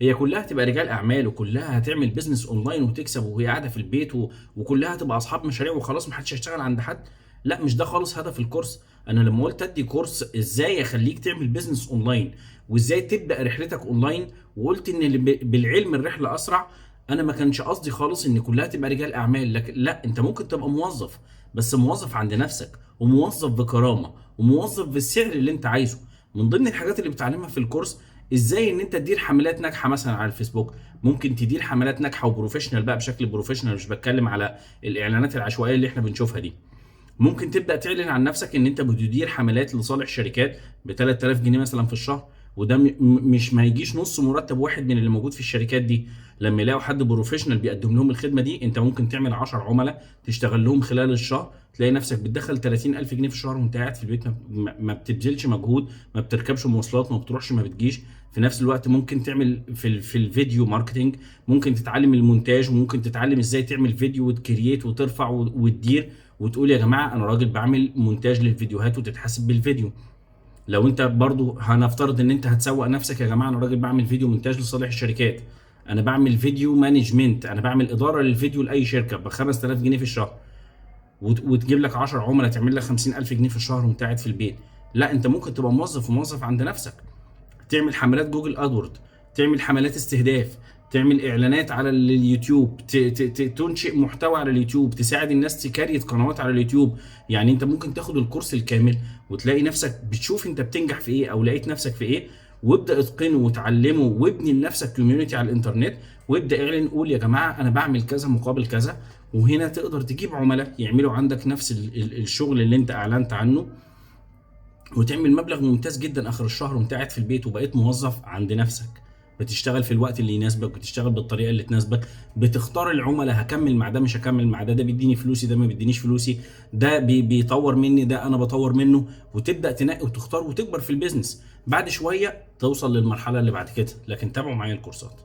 هي كلها هتبقى رجال اعمال، وكلها هتعمل business online وتكسب وهي قاعدة في البيت، وكلها هتبقى اصحاب مشاريع وخلاص، محدش هيشتغل عند حد. لا، مش ده خالص هدف الكورس. انا لما قلت ادي كورس ازاي اخليك تعمل business online وازاي تبدا رحلتك اونلاين، وقلت ان بالعلم الرحلة اسرع، انا ما كانش قصدي خالص ان كلها تبقى رجال اعمال. لكن لا، انت ممكن تبقى موظف، بس موظف عند نفسك، وموظف بكرامه، وموظف بالسعر اللي انت عايزه. من ضمن الحاجات اللي بتعلمها في الكورس ازاي ان انت تدير حملات ناجحة مثلا على الفيسبوك. ممكن تدير حملات ناجحة و professional بقى، بشكل professional، مش بتكلم على الاعلانات العشوائية اللي احنا بنشوفها دي. ممكن تبدا تعلن عن نفسك ان انت بتدير حملات لصالح شركات ب 3000 جنيه مثلا في الشهر، وده مش ما يجيش نص مرتب واحد من اللي موجود في الشركات دي. لما يلاقوا حد professional بيقدم لهم الخدمة دي، انت ممكن تعمل 10 عملاء تشتغل لهم خلال الشهر، تلاقي نفسك بتدخل 30000 جنيه في الشهر وانت قاعد في البيت، ما بتبذلش مجهود، ما بتركبش مواصلات، ما بتروحش ما بتجيش. في نفس الوقت ممكن تعمل في ال video marketing، ممكن تتعلم المونتاج، وممكن تتعلم ازاي تعمل فيديو وت create وترفع وتدير، وتقول يا جماعة انا راجل بعمل مونتاج للفيديوهات وتتحاسب بالفيديو. لو انت برضو هنفترض ان انت هتسوق نفسك، يا جماعة انا راجل بعمل فيديو مونتاج لصالح الشركات، انا بعمل video management، انا بعمل ادارة للفيديو لاي شركة ب 5000 جنيه في الشهر، وتجيب لك 10 عملاء تعمل لك 50000 جنيه في الشهر وانت قاعد في البيت. لا، انت ممكن تبقى موظف، وموظف عند نفسك، تعمل حملات Google AdWords، تعمل حملات استهداف، تعمل اعلانات على اليوتيوب، تنشئ محتوى على اليوتيوب، تساعد الناس ت create قنوات على اليوتيوب. يعني انت ممكن تاخد الكورس الكامل وتلاقي نفسك بتشوف انت بتنجح في ايه او لقيت نفسك في ايه، وابدا اتقنه وتعلمه، وابني لنفسك community على الانترنت، وابدا اعلن، قول يا جماعة انا بعمل كذا مقابل كذا. وهنا تقدر تجيب عملاء يعملوا عندك نفس الشغل اللي انت اعلنت عنه، وتعمل مبلغ ممتاز جدا اخر الشهر وانت قاعد في البيت، وبقيت موظف عند نفسك، بتشتغل في الوقت اللي يناسبك، بتشتغل بالطريقة اللي تناسبك، بتختار العملاء، هكمل مع ده مش هكمل مع ده، ده بيديني فلوسي، ده ما بيدينيش فلوسي، ده بيطور مني، ده انا بطور منه، وتبدا تنقي وتختار وتكبر في ال business. بعد شوية توصل للمرحلة اللي بعد كده. لكن تابعوا معايا الكورسات.